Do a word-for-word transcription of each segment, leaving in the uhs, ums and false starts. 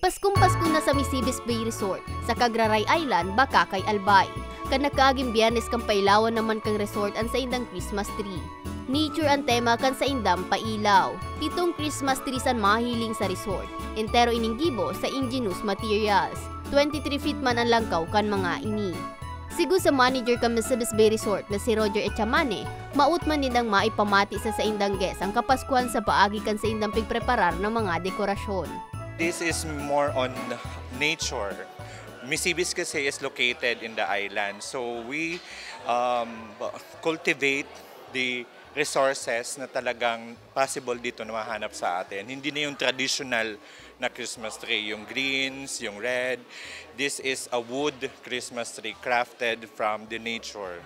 Paskong-Pasko na sa Misibis Bay Resort, sa Cagraray Island, Bacacay, Albay. Kan nakaaging Biyernes kan pailawan naman kan resort an saindang Christmas tree. Nature an tema kan saindang pailaw. Pitong Christmas trees an mahihiling sa resort. Entero ining gibo sa indigenous materials. Twenty-three feet man an langkaw kan mga ini. Sigon sa manager kan Misibis Bay Resort na si Roger Echamane, maot man nindang maipamati sa saindang guest ang Kapaskuhan sa paagi kan saindang pigpreparar na mga dekorasyon. This is more on nature. Misibis kasi is located in the island. So we um, cultivate the resources na talagang possible dito na mahanap sa atin. Hindi na yung traditional na Christmas tree, yung greens, yung red. This is a wood Christmas tree crafted from the nature.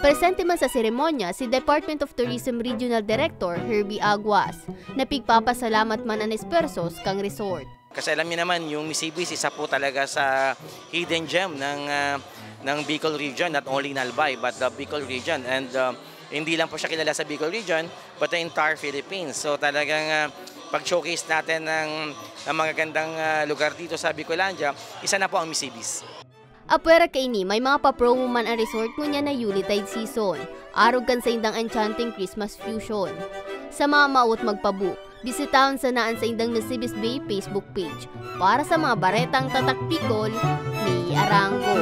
Presente man sa seremonya si Department of Tourism Regional Director Herbie Aguas, na pigpapasalamat man an espuwersos kan resort. Kasi alam niyo naman, yung Misibis, isa po talaga sa hidden gem ng, ah, ng Bicol region, not only in Albay, but the Bicol region. And ah, hindi lang po siya kilala sa Bicol region, but the entire Philippines. So talagang ah, pag-showcase natin ng, ng magagandang ah, lugar dito sa Bicolandia, isa na po ang Misibis. Apwera kaini, may mga pa-promo man an resort ngunyan na Yuletide season, arog kan saindang enchanting Christmas fusion. Sa mga maot magpabook, bisitahon sana an saindang Misibis Bay Facebook page. Para sa mga baretang tatak Bicol, May Arango.